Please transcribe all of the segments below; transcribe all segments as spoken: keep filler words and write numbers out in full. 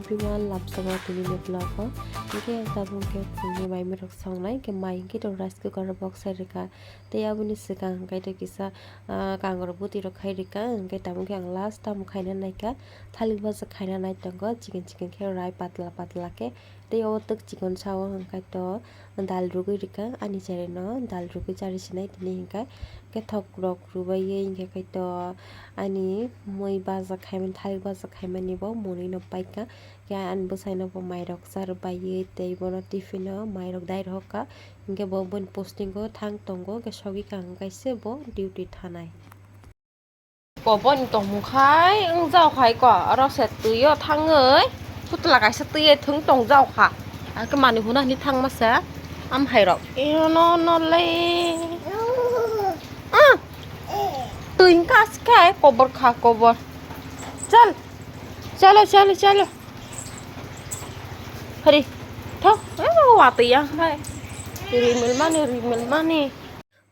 Everyone, lamsao tini ni vlog o. Hingke ang tabuk khe phungni mai mirok songnai, hingke mai hingke to rice cooker o boksai rwkha. Tei aboni swkang hingke to kisa, ah, kangrok bwtwi rok khai rwkha, hingke tabuk khe ang last tamo khaina naikha, thalik bwsa khaina nai tongo, chicken chicken khe rai patla patla khe. Tei o twk chikon sao hingke to dal rwgwi rwkha ani cherino, dal rwgwi chari sinai tini hingke, hingke thok rok rwbaiwi hingke khe to ani mui baja khaimani, thalik baja khaimani bo mwnwi no paikha, hingke ani bwsai no bo mairok cha rwbaiwi tei bono tiffin o mairok dai rwkha, hingke bo boni posting o thang tongo, hingke sogwi kha hingke se bo duty thanai. Koboni tongmung khai wng jao khai ko, oro se twi o thangwi putla kaisa twi thwng tong jao kha. Hakhe manwi huna hwnwi thang masa am hai rok. Eno no le. Ah! Twi wng kha se khai kobor kha kobor. Chal. Chalo, chalo, chalo. Hari. Tho. Eh, watwi ya khai. Rimil mani, rimil mani.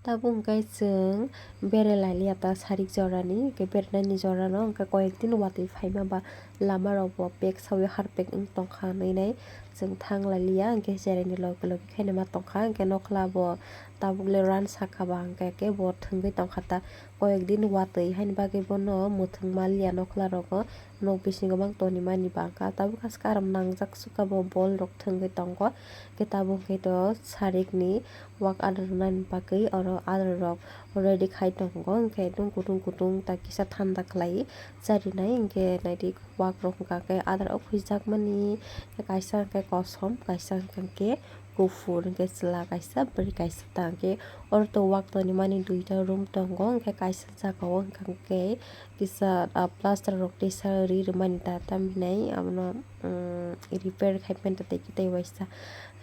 Tabuk hwnkhe chwng berai lailiya ta sarik jorani, hwnkhe berainani jorano hwnkhe koyek din watwi phaima ba lama rok bo pek sawi harpek wng tongkha hinwi nai chwng thang lailiya, hwnkhe cheraini logi logi khainwi ma tongkha, hwnkhe nokla bo tabuk le ran saka ba hwnkhe khe bo thwngwi tongkha ta koyek din watwi haini bagwi bono mwthwng manliya nokla rogo. Nok bisingo mang tonwi mani bangkha, tabuk haske aram nangjak suka bo bol rok thwngwi tongo, hwnkhe tabuk hwnkhe to sarikni wak adar rwnani bagwi oro adar rok ready khai tongo, hwnkhe dum kutung kutung ta kisa thanda khlai charinai, hwnkhe naidi wak rok hwnkha khe adar o khwijakmani, kaisa hwnkhe kosom, kaisa hwnkha khe kuphur, hwnkhe chwla kaisa, bwrwi kaisa ta hwnkhe oro to wak tonwi mani duita room tongo, hwnkhe kaisa jagao hwnkha khe kisa, ah, plaster rok tisa ri rwmani ta, tam hinai abono, um, repair khai mani ta tei khe tei waisa.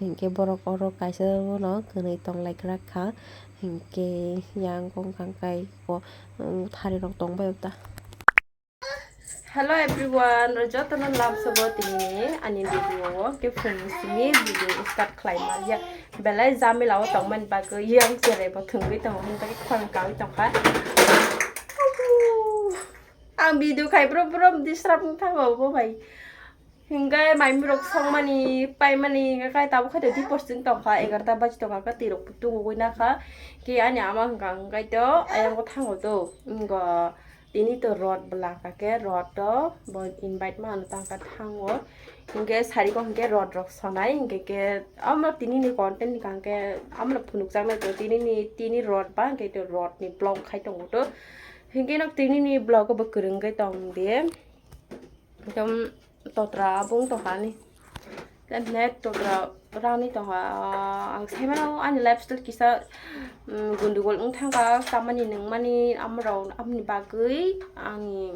Hinkhe borok oro kaisa bono kwnwi tong lai kwrak kha. Hinkhe yang kong kang kai bo, um, thari rok tong bai ta. Hello everyone, jotono lamsao tini ani video o khe phung simi video start khlai manya. Belai jamila o tongmani bagwi yang cherai bo thwngwi tongo, hwnwi bagwi khorang kaui tongkha. Ang video khai bro bro disturb wng thango bo bai. Hingke maimrok songmani paimani hingke kai tabuk khai to dipor chwng tongkha, egarta baji tongkha, twi rok tungugwi nakha. Khe ani ama hwnka hwnkhe to ayang bo thango to, wngkha tini to rot bwla hwnkha khe rot to bo invite ma ano tangkha thango. Hingke sariko hingke rot rok sonai hingke khe omo tini ni content ni hingke omo phunukjaknai to tini ni tini rot ba hingke to rot ni vlog khai tongo to. Hingke nok tini ni vlog bo kwrwngwi tong de. Ekdom totra bung tongkha ani. Net totra rani tongkha, ah, ang saimano ani lifestyle kisa, mm, gundugol wng thangkha, chamani nungmani amorok amoni bagwi ani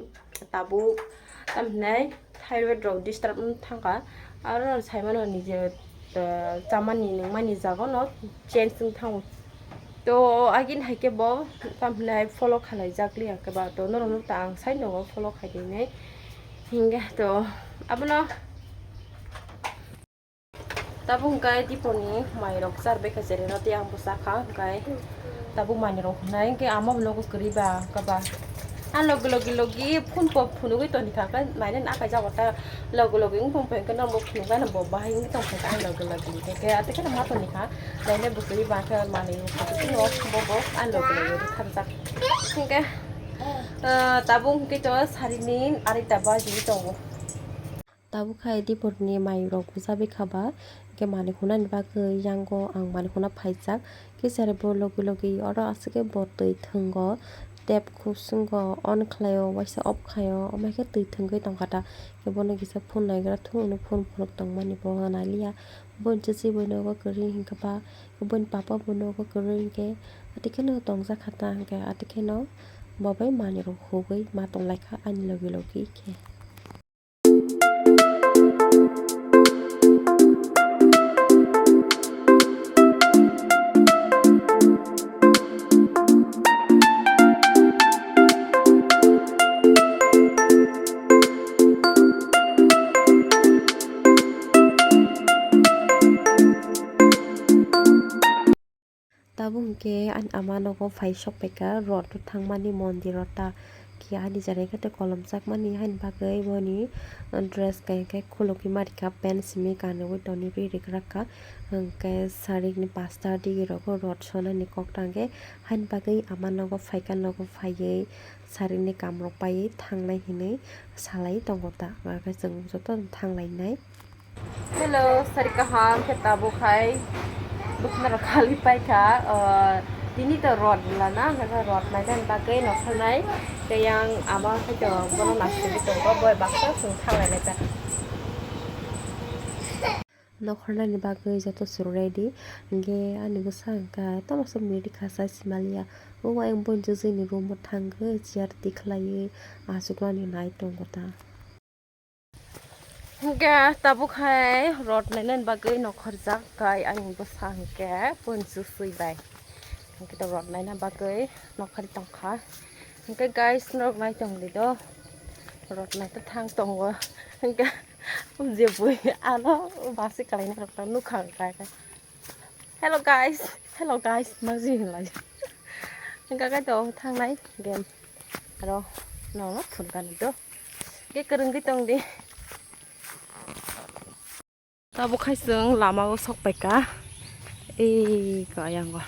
tabuk tamhinai thyroid rok disturb wng thangkha. Aro saimano nije, ah, chamani nungmani jaga no change wng thango. To agin hai khe bo tamhinai follow khalai jak liya khe ba to norok no ta ang sai nogo follow khai di hinwi. Hingke to abono tabuk hingke dipor ni mai rok char bai kha jere no tei ang bo cha kha hingke tabuk manwi rok hinai hingke ama bo nogo kwrwi ba kaba. Ang logi logi logi phone po phunugwi toni kha, khe nainani akai jago ta logi logi wng tong phaikhe norok bo phunuknai bo bahai wngwi tong phaikhe ang logi logi hingke khe ate kheno ma toni kha, nainai bo kwrwi ba khe manwi bo bo ang logi logi rwkha rijak hingke, ah, tabuk hingke to sarini arita baji tongo. Tabuk hai dipor ni mai rok bujabi kha ba, hingke manwi huna ni bagwi yango ang manwi huna phaijak. Kisa bo logi logi oro aswk khe bo twi thwngo, tap kusungo on khlaio, waisa off khaio, omo hai khe twi thwngwi tongkha ta. Khe bono kisa phone naigra thung hwnwi phone phunuk tongmani bo naliya. Boni chwchwi bo nogo kwrwi hinkhe ba, boni papa bo nogo kwrwi hinkhe, ati kheno tongjak kha ta hinkhe, ati kheno bo bai manwi rok hugwi ma tonglaikha ani logi logi khe. Tabuk hwnkhe ani ama nogo phai sok paikha, rot o thangmani mondir o ta. Khe ani jara khe tei kolom chakmani haini bagwi boni dress khe khulukwi ma rikha, pant simi kanwi toni ri rikha. Hwnkhe sarikni pasta digi rogo rot sonani kok tangkhe haini bagwi ama nogo phaikha, nogo phaiwi sarikni kamrok paiwi thangnai hinwi salai tongo ta. Hwnkhe chwng joto thanglainai. Hello, sari kaham khe tabuk hai bwkhwnarok khali paikha. Ah, tini to rot lana, hwnkhe rot naina bagwi nokharnai. Tei yang ama khe to bono nasugwi tongo, boi baksa chwng thanglainai ta. Nokharnani bagwi joto chwng ready. Hwnkhe ani bwsa hwnkhe tamo se miri khasa simaliya. O ayang bonsi jini room o thangwi chair tikhlaiwi achukmani nai tongo ta. Hwnkhe tabuk hai rot nainani bagwi nokharjak kai ani bwsa hwnkhe ponchuswi bai. Hwnkhe to rot naina bagwi nokhari tongkha. Hwnkhe guys, norok nai tongdi do. Rot naitwthang tongo. Hwnkhe je bui ano basi kalaina rok ta nukha hwnkhe. Hello guys, hello guys, ma ji hinlai. Hwnkhe kai to thangnai game. Aro nono phone kani do. Ke kwrwngwi tongdi. Tabuk hai chwng lama o sok paikha. Ei ko ayang o.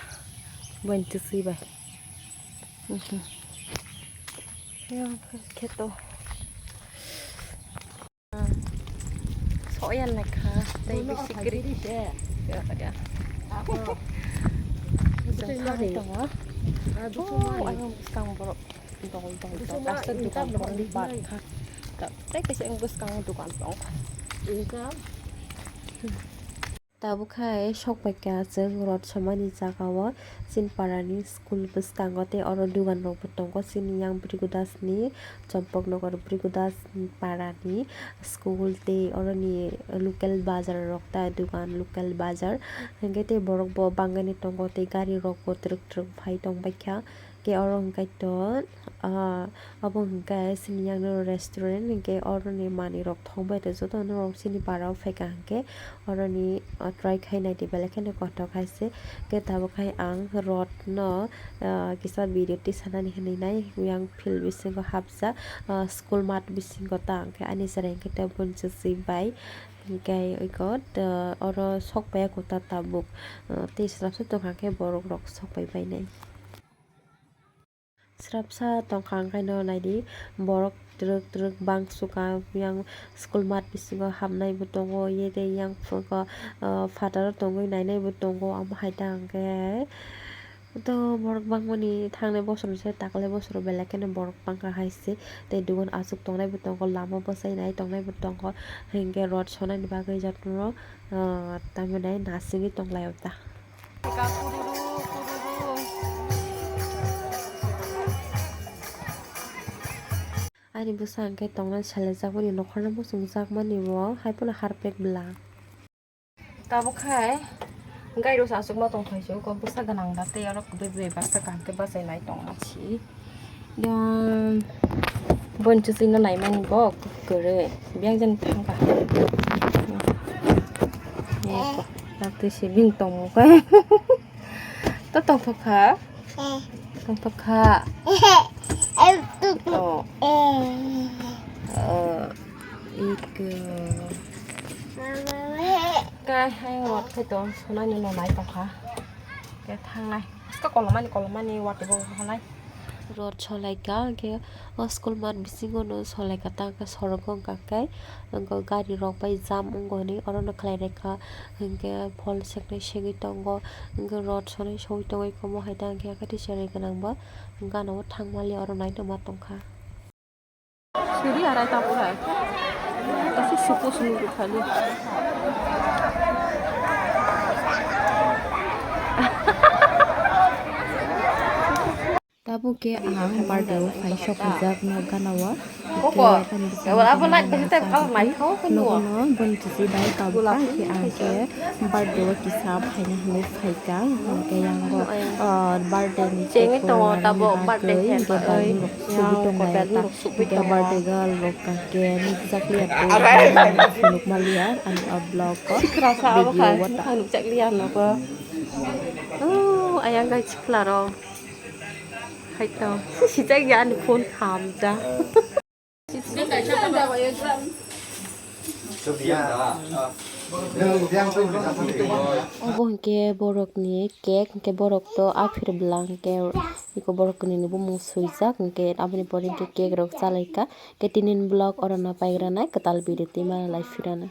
Bonsi bai. Mhm. Yang kheto. Soyan naikha, tei bisi kwrwi. Ya, ya. Chwng thangwi tongo. Oh, ayang bwskang borok dol dol dol. Kaisa dukan borok ni bar kha. Tei kaisa ang bwskango dukan tongkha. Tabuk hai sok paikha chwng rot somani jaga o chini para ni school bwskango tei oro dugan rok bo tongo chini yang Bhrigu Das ni Champaknagar Bhrigu Das para ni school tei oro ni local bazar rok ta dugan local bazar hwnkhe tei borok bo bangani tongo tei gari rok bo twrwk twrwk phai tong paikha. Khe oro hwnkhe to, ah, abo hwnkhe chini yang restaurant hwnkhe oro ni manwi rok thok bai tei joto norok chini para o phaikha hwnkhe oro ni, ah, try khai naidi belai kheno kothok hai se. Khe tabuk hai ang rot no, ah, kisa video tisanani hinwi nai yang field bisingo hapjak, ah, school mat bisingo ta hwnkhe ani chwrai hwnkhe tei bonsi bai hwnkhe oi kot, ah, oro sok pai ya kota tabuk, ah, tei srapsa tongkha hwnkhe borok rok sok pai bainai. Srapsa tongkha hwnkhe no naidi borok twrwk twrwk bang sukha yang school mat bisingo hapnai bo tongo ye tei yang phuka, ah, phataro tongwi nainai bo tongo amo hai ta hwnkhe to borok bangmani thangnai bosor se taklai bosoro belai kheno borok bangkha hai se tei dugan achuk tongnai bo tongo lama bwsai nai tongnai bo tongo hwnkhe rot sonani bagwi jotono, ah, tamhinai nasingwi tonglaio ta. Ani bwsa hwnkhe tongnai salaijakmani nokharno muchungjakmani bo hai phano harpek bwla. Tabuk hai gai rok achukma tongthai se uko bwsa gwnang ba tei oro kwrwi bwrwi baksa kaham khe bachai lai tongma si. Yang bonsi no naimani bo kwrwi biyang jani thangkha. Eko, dak twi se bini tongmung khe. To tongthok kha? Tongthok kha? Oh. Oh. Eko. Kai hai wat khe to sonai no nai tongkha. Khe thangnai. Ska kolomani kolomani wat bo hanai. Rot solaika, hwnkhe o school mat bisingo no solaika ta, hwnkhe sorogo hwnkha khe, hwnkhe gari rok bai jam wngo hinwi oro no khlai rwkha, hwnkhe phol seknai segwi tongo, hwnkhe rot sonai sogwi tongwi komo hai ta, hwnkhe teacher rok gwnang bo gana o thang mali oro naitoma tongkha. Siri arai ta purai. Kasi supo sunu rukhali. Tabuk khe ang birthday o phai sok rijak no gana o. Khe tani bwskango abo light bai tei bwkha bai kho khe nuo. Nogo no boni kichi bai kabuk khe ang khe birthday o kisa phaina hinwi phaikha. Hwnkhe yang bo, ah, birthday ni cake tongo tabuk birthday bagwi hwnkhe balloon rok subui tonglai ta. Hwnkhe birthday girl rok kha khe nukjak liya phunuk maliya ani o vlog o video o ta. Nukjak liya nogo. Oh, ayang gai sikla rok. Khaito. Sijak ya ani phone khamjak. Obo hwnkhe borokni cake, hwnkhe borok to aphir bwla hwnkhe iko borok kwnwi ni bumung swijak, hwnkhe aboni pore hwnkhe cake rok chalaikha. Hwnkhe tini ni vlog oro no paigra nai, kwtal video twi mana lai phirano.